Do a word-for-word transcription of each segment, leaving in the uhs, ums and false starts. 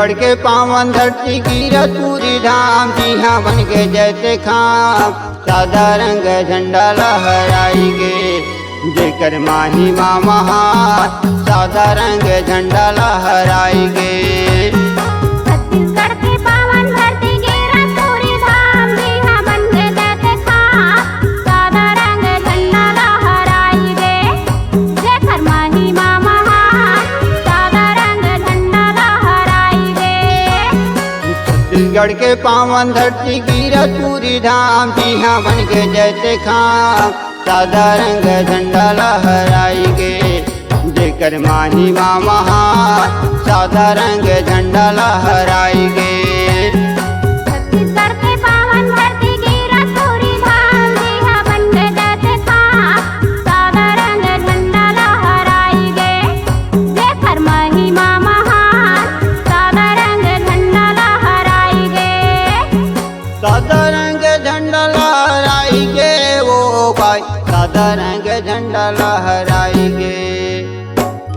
छत्तीसगढ़ के पावन धरती गिरतपुरी धाम, जिहाँ बन के जैसे खाम, सादा रंग झंडा लहराई गे। जेकर महिमा महान, सादा रंग झंडा लहराई गे। छत्तीसगढ़ के पावन धरती गिरतपुरी धाम, जिहाँ बन के जैसे खाम, सादा रंग झंडा लहराई गे। जेकर महिमा महान, सादा रंग झंडा लहराई गे। छत्तीसगढ़ के पावन धरती गिरतपुरी धाम, जिहाँ बन के जैसे खाम, सादा रंग झंडा लहराई गे। जेकर महिमा महान, सादा रंग झंडा लहराई गे। छत्तीसगढ़ के पावन धरती गिरतपुरी धाम, जिहाँ बन के जैसे खाम, सादा रंग झंडा लहराई गे। जेकर महिमा महान, सादा रंग झंडा लहराई गे। सादा रंग झंडा लहराई गे ओ भाई, सादा रंग झंडा लहराई गे।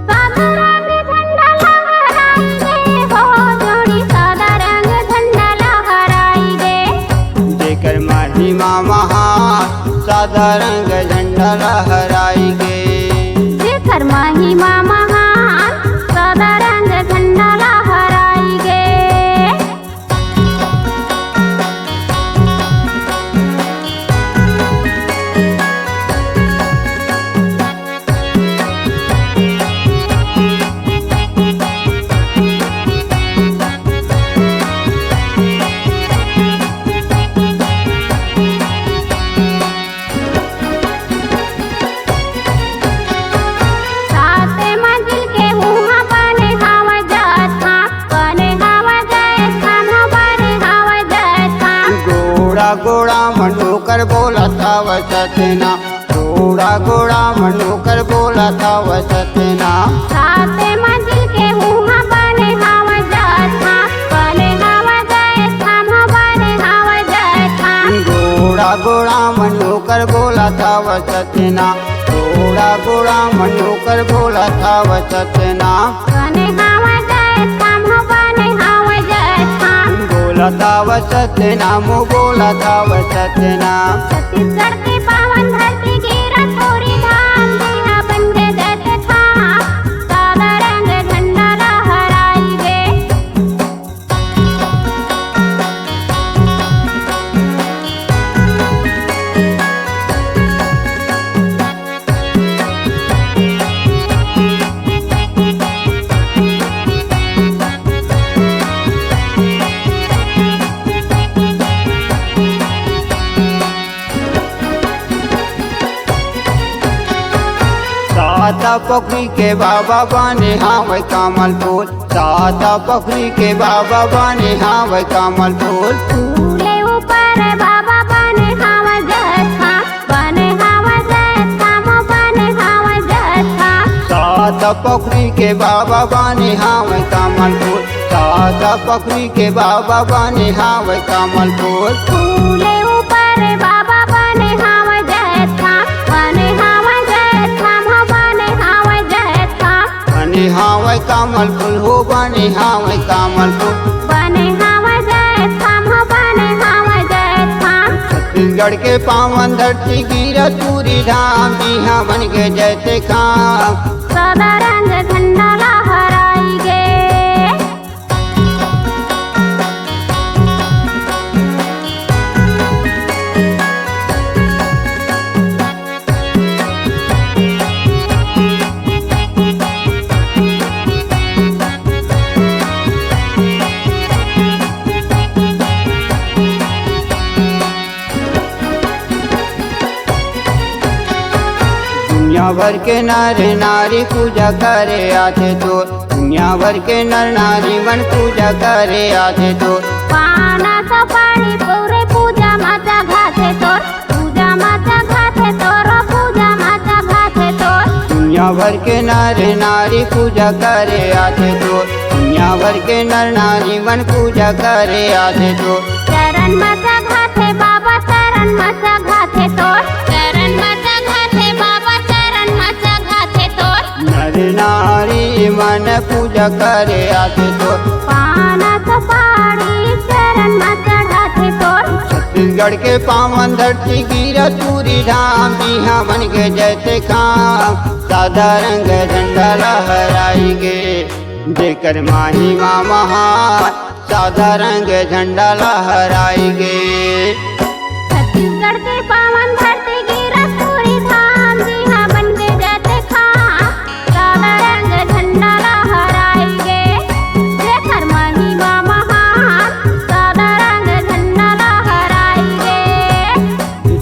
सादा रंग झंडा लहराई गे हो जोड़ी, सादा रंग झंडा लहराई गे। जेकर महिमा महान, सादा रंग झंडा लहराई गे। जेकर महिमा महान, सादा रंग झंडा लहराई गे। सात मंजिल के उहाँ बने हवय जैतखाम, बने हवय जैतखाम, बने हवय जैतखाम। गोड़ा गोड़ा मन ओकर बोलत हवय सत्यनाम, गोड़ा गोड़ा मन ओकर बोलत हवय सत्यनाम। सात मंजिल के उहाँ बने हवय जैतखाम, बने हवय जैतखाम, बने हवय जैतखाम। गोड़ा गोड़ा मन ओकर बोलत हवय सत्यनाम, गोड़ा गोड़ा मन ओकर बोलत हवय सत्यनाम। बने हवय जैतखाम हो, बने हवय जैतखाम। बोलत हवय सत्यनाम, बोलत हवय सत्यनाम। छत्तीसगढ़ के पावन धरती गिरतपुरी धाम, जिहाँ बन के जैतखाम, सादा रंग झंडा लहराई गे। सात पखरी के बाबा बने हावय कमल फूल, सात पखरी के बाबा बने हावय कमल फूल। फूले ऊपर बाबा बने हावय जैतखाम, बने हावय जैतखाम, बने हावय जैतखाम। सात पखरी के बाबा बने हावय कमल फूल, सात पखरी के बाबा बने हावय कमल फूल। फूले ऊपर बाबा बने हावय जैतखाम, बने हावय जैतखाम, बने हावय जैतखाम। बने हावय कमल फूल हो, बने हावय कमल फूल। बने हावय जैतखाम हो, बने हावय जैतखाम। छत्तीसगढ़ के पावन धरती गिरतपुरी धाम, जिहाँ बन के जैतखाम। सादा रंग झंडा लहराई गे। दुनिया भर के नर नारी पूजा करे आथे तोर, दुनिया भर के नर नारी मन पूजा करे आथे तोर। पाना सुपारी पूरे पूजा मा चघाथे तोर, पूजा मा चघाथे तोर, पूजा मा चघाथे तोर। दुनिया भर के नर नारी पूजा करे आथे तोर, दुनिया भर के नर नारी मन पूजा करे आथे तोर। चरण मा चघाथे बाबा, चरण मा चघाथे तोर, चरण मा चघाथे बाबा, चरण मा चघाथे तोर। नर नारी मन पूजा करे आथे तोर। पान छत्तीसगढ़ के पावन धरती गिरधपुरी धाम, जिहां बन गे जैसे काम, सादा रंग झंडा लहराई गे। जेकर महिमा महान, सादा रंग झंडा लहराई गे। छत्तीसगढ़ के पावन धरती गिरधपुरी धाम, जिहां बन गे जैसे खाम, सादा रंग झंडा लहराई गे। जेकर महिमा महान, सादा रंग झंडा लहराई गे।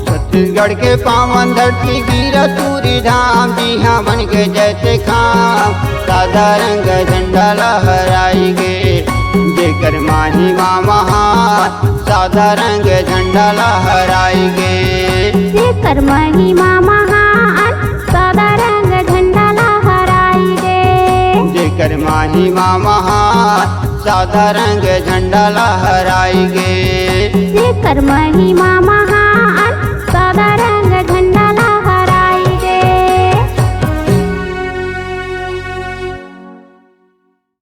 छत्तीसगढ़ के पावन धरती गिरधपुरी धाम, जिहां बन गे जैसे खाम, सादा रंग झंडा लहराई गे। जेकर महिमा महान, सादा रंग झंडा लहराई गे। जेकर महिमा महान, सादा रंग झंडा लहराई गे। जेकर महिमा महान, सादा रंग झंडा लहराई गे। जेकर महिमा